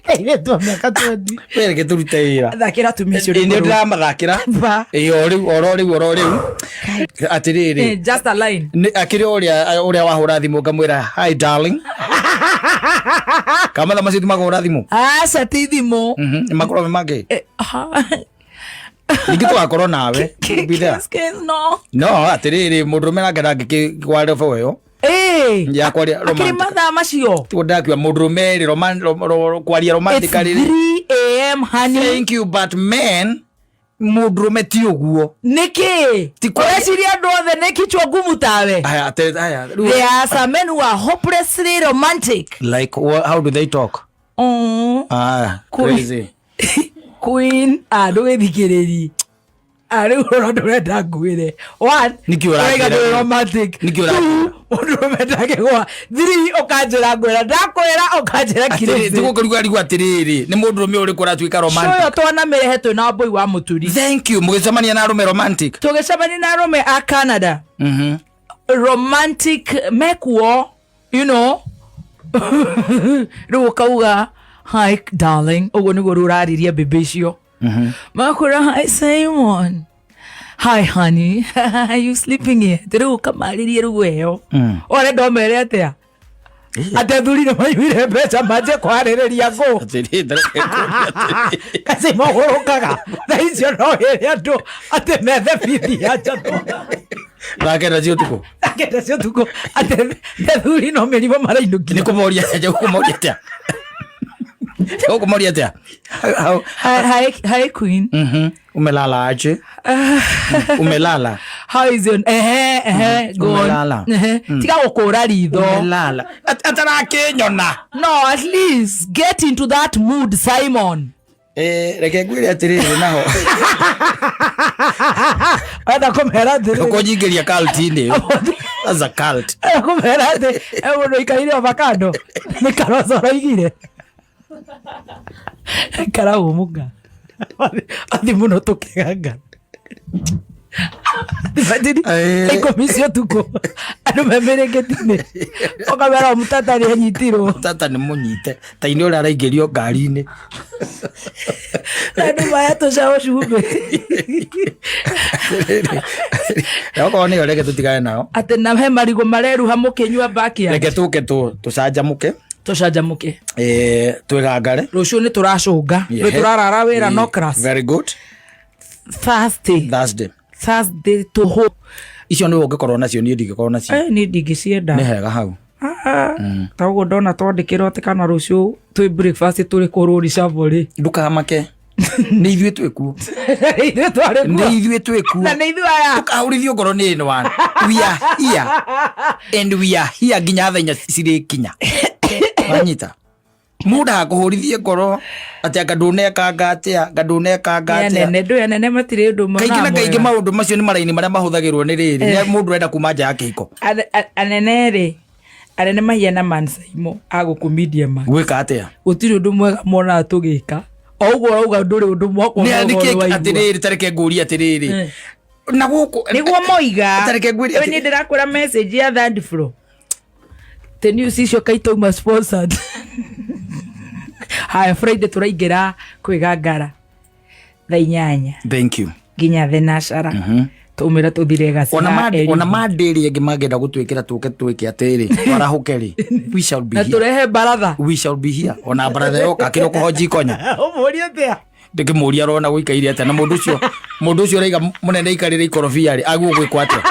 Airĩtu a mĩaka 20. We reke tũrute wĩra. Thakĩra atumia acio Ĩ, nĩ rwĩmbo rũu. ndĩramathakĩra. Ba. Ĩ, o rĩu oro rĩu oro rĩu. Atĩrĩrĩ. Just a line. Nĩ akĩrĩ ũrĩa ũrĩa wahũra thimũ ngamwĩra hi darling. Kamatha macio ti makũhũra thimũ. Aca ti thimũ. Nĩ makorwo me mangĩ. Ha. Ningĩ tũgakorwo nawe. We'll be there. Kiss, kiss, no. No, atĩrĩrĩ mũndũrũme nake ndangĩkĩgwa level ĩyo. Ya kwaria Akĩrĩ romantic. mathaa macio. Tiguo ndakiuga mũndũrũme rĩ kwaria It's romantically rĩ. 3 a.m. honey. Thank you but men mũndũrũme ti ũguo. Nĩkĩ? Ti kwaria- Ũreciria andũ othe nĩ kichwa ngumu tawe? Aya, aya, rĩu- There are some men who are hopelessly romantic. Like how do they talk? Ah, crazy. Queen, ah, ndũgĩthikĩrĩri. Ah, rĩu ũrona ndũrenda ngwĩre. One, Nĩkĩ ũranjĩra ũraiga ndũrĩ rĩu? romantic. Nĩkĩ ũranjĩra? Two, mũndũrũme ndangĩgwa. Three, ũkanjĩra ngwĩra. Ndakwĩra ũkanjĩra Atĩrĩ, crazy. tigũkĩrugarigwo atĩrĩrĩ nĩ mũndũrũme ũrĩkũ ũratuĩka romantic. Cũyũ twanamĩrehe twĩna mbũi wa mũturi. Thank you mũgĩcemania na arũme romantic. Tũgĩcemania na arũme a Canada. Romantic mekuo rĩu ũkauga hi darling ũguo nĩguo rĩu ũrarĩria mbĩmbĩ icio. Makwĩra hi Simon, hi honey, are you sleeping yet? Rĩu ũkamarĩria rĩu ĩyo. Ũrenda ũmere atĩa? Atĩ athuri nĩ maiyũire mbeca manjie kwarĩrĩria ngũ. Atĩrĩ, ndareke ngũrie atĩrĩ. Kaci mogũrũkaga thaa icio no ĩrĩ andũ atĩ methe bithi ya njatũ. Thaa kenda cia ũtukũ. Thaa kenda cia ũtukũ atĩ athuri no mĩrimũ marainũkia. Nĩ kũmoria kũmoria atĩa? Ũkũmoria atĩa? Hi, hi, hi queen. Umelala aje? Umelala. How is your ehe ehe go on. Umelala. Ehe. Tiga gũkũra ritho. Umelala. Atarakĩnyona. No, at least get into that mood, Simon. Reke ngwĩre atĩrĩrĩ naho. Wenda kũmera atĩrĩrĩ. Ũkũnyingĩria cult-inĩ ĩyo. That's a cult. Wenda kũmera atĩ e mũndũ ũikarĩire avocado. Nĩ Kalonzo araigire. Karahũmũka. Athi mũno tũkĩganga. Imagine thaa ikũmi cia ũtukũ andũ me mĩrĩngĩti-inĩ ũkamera o mũtata nĩ anyitirwo. Tata nĩ mũnyite. Ta inĩ ũrĩa araingĩrio ngari-inĩ. Na andũ maya tũcaũ cumbĩ. Okorwo nĩyo reke tũtigane nao. Atĩ na he marigũ mareruha mũkĩnyua backyard. Reke tũke tũcanjamũke. Tũcanjamũke. Twĩgangare. Rũciũ nĩ tũracũnga. Nĩ tũrarara wĩra no class. Very good. Thursday. Thursday. Thursday tũhũ. Icio nĩwe ũngĩkorwo nacio niĩ ndingĩkorwo nacio. Niĩ ndingĩcienda. Nĩ hega hau. Ta ũguo ndona twandĩkĩrwo atĩ kana rũciũ twĩ breakfast tũrĩ kũrũri cabo rĩ. Ndũkamake. Nĩ ithuĩ twĩ kuo. Ithuĩ twarĩ kuo. Nĩ ithuĩ twĩ kuo. Na nĩ ithuĩ aya. Tũkahũrithio ngoro nĩ ĩno. We are here. And we are here nginya thaa inya cirĩkinya. Wanyita? Mũndũ ndagakũhũrithie ngoro atĩ anga ndũnekanga atĩa, anga ndũnekanga Nĩ atĩa. anene, ndũĩ anene matirĩ ũndũ Kaingĩ na monaga kaingĩ mwega. maũndũ macio nĩ maraini marĩa mahũthagĩrwo nĩ rĩrĩ, nĩ mũndũ ũrenda kuma nja ya kĩhiko. Anene rĩ, anene mahiana man Saimo a gũkũ Media Max. Gwĩka atĩa? Gũtirĩ ũndũ mwega monaga tũgĩka. O ũguo ũrauga ndũrĩ ũndũ mwaka Nĩ mwega nĩkĩ ũrĩ waigua. atĩrĩrĩ, ta reke ngũrie atĩrĩrĩ. Na gũkũ Nĩguo moiga. Ta reke ngwĩre Rĩu atĩ- niĩ ndĩrakwĩra message ya third floor. The news icio kaitauma sponsored. Haya Friday tũraingĩra kwĩgangara thaa inyanya Thank you. nginya thenashara. Tũmĩra tũthire gacĩra. Ona mandĩ ĩrĩa ĩngĩ mangĩenda gũtwĩkĩra tũke twĩke atĩrĩ, twarahũke rĩ, we shall be na here. tũrehe baratha. We shall be here. Ona baratha yoka kĩroko hoji konya. Ũmũrie atĩa? Ndĩkĩmũria arona gũikaire atĩa na mũndũ ũcio ũraiga mũnene aikarĩre ikorobia rĩ, agwo gwĩkwo atĩa?